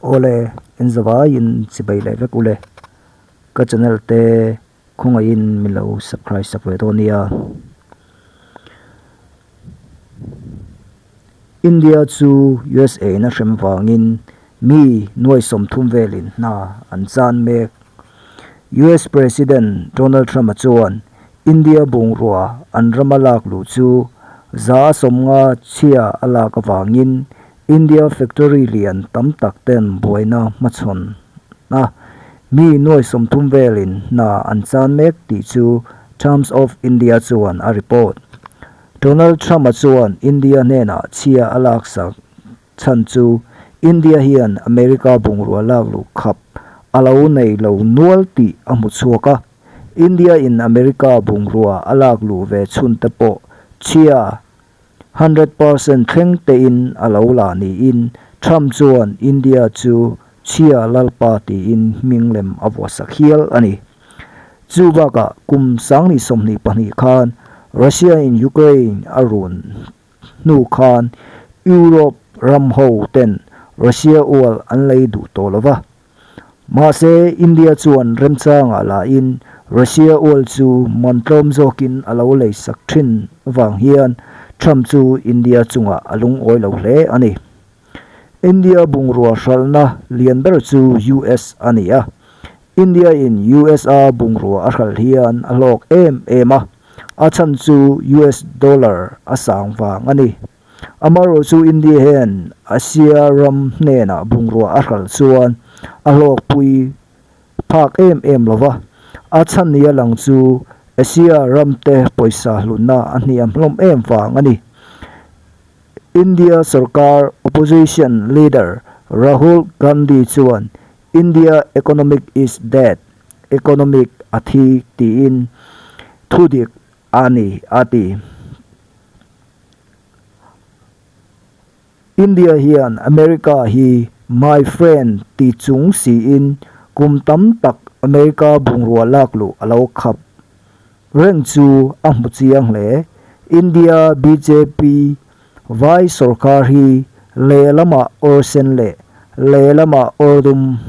Awle, en zavaiin chibai leh vek ule. Ka channel te khawngaihin min lo subscribe sak ve dawn nia. India chu USA in a hrem vangin mi nuai 30 velin hna an chan mek. US President Donald Trump-a chuan India bungrua an rama lak luh chu 50% chhia a lak avangin India factory lian tam tak ten buaina hmachhawn a, mi nuai 30 velin hna an chan mek tih chu Times of India chuan a report. Donald Trump-a chuan India hnenah chhia a laksak chhan chu India hian America bungrua lak luh khap a lo nei lo nual tih a hmu chhuak a, India in America bungrua a lak luh ve chhun te pawh chhia 100% thleng tein a lo la niin Trump chuan India chu chhia lalpa tiin hming lem a vuahsak hial a ni. Chu bakah kum 2022 khan Russia in Ukraine a run hnu khan Europe ram ho ten Russia oil an lei duh tawh lo va. Mahse, India chuan remchangah lahin Russia oil chu man tlawm zawkin a lo lei sak thin vang hian Trump chu India chungah a lungawi lo hle a ni. India bungrua hralhna lian ber chu US a ni a. India in US a bungrua a hralh hian a hlawk em em a, a chhan chu US dollar a sang vang a ni. Amaherawh chu India hian Asia ram hnenah bungrua a hralh chuan a hlawkpui phak em em lo va, a chhan nia lang chu Asia ramte pawisa hlutna a hniam hlawm em vang a ni. India sorkar opposition leader Rahul Gandhi chuan India economic is dead, economic a thi tiin thudik a ni a ti. India hian America hi my friend ti chung siin kum tam tak America bungrua lak luh a lo khap reng chu a hmu chiang hle. India bjp vai sorkar hi lehlamah awr sen leh lehlamah awr dum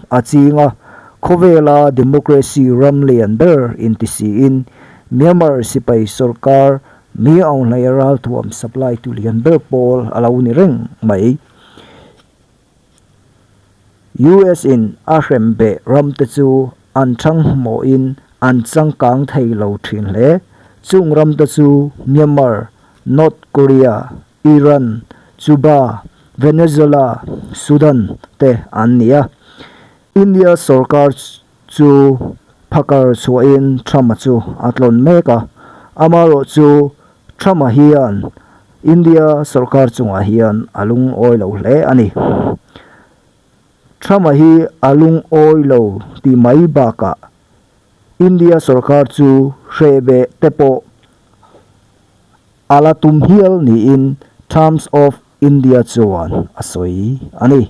a ching a, khawvela democracy ram lian ber inti siin Myanmar sipai sorkar mi aunghlei ralthuam supply tu lian ber pawl a lo ni reng mai. US in a hrem beh ram te chu an thang hmawhin an changkang thei lo thin hle. Chung ram te chu Myanmar, North Korea, Iran, Cuba, Venezuela, Sudan te an ni a. India sorkar chu phakar chhuahin Trump-a chu a tlawn mek a. Amaherawh chu Trump-a hian India sorkar chungah hian a lungawi lo hle a ni. Trump-a hi a lungawi lo tih mai bakah India sorkar chu hrehbeh te pawh a la tum hial niin Times of India chuan a sawi a ni.